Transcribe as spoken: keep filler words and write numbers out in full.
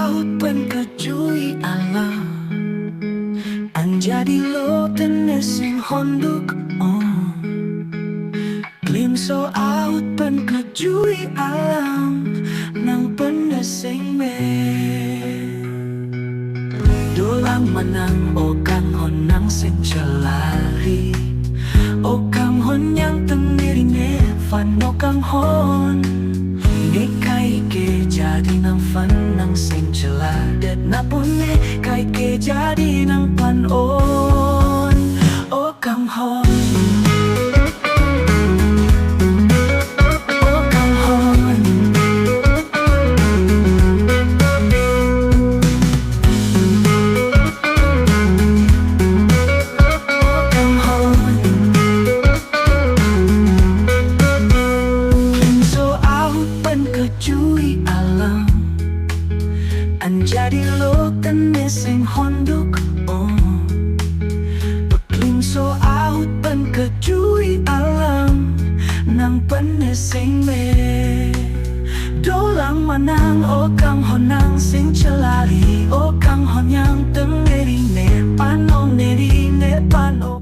ahut pen kejui alam. Anjadilo tene sing honduk, oh. Klimso ahut pen kejui alam, nang pen ne sing me. Dolang manang o kanghon nang sing chelari. O kanghon yang teng neri nephan o kanghon. Ne kaike jadi nangphan nang sing cheladet na pune kaike jadi nangphan on. O kanghon. O kanghon. O kanghon. Klimso ahut pen kejui alam. Anjadilo tene sing honduk, oh. Klimso ahut pen kejui alam, nang pen ne sing me. Dolang manang o kanghon nang sing chelari, o kanghon yang teng neri nephan o neri nephan o.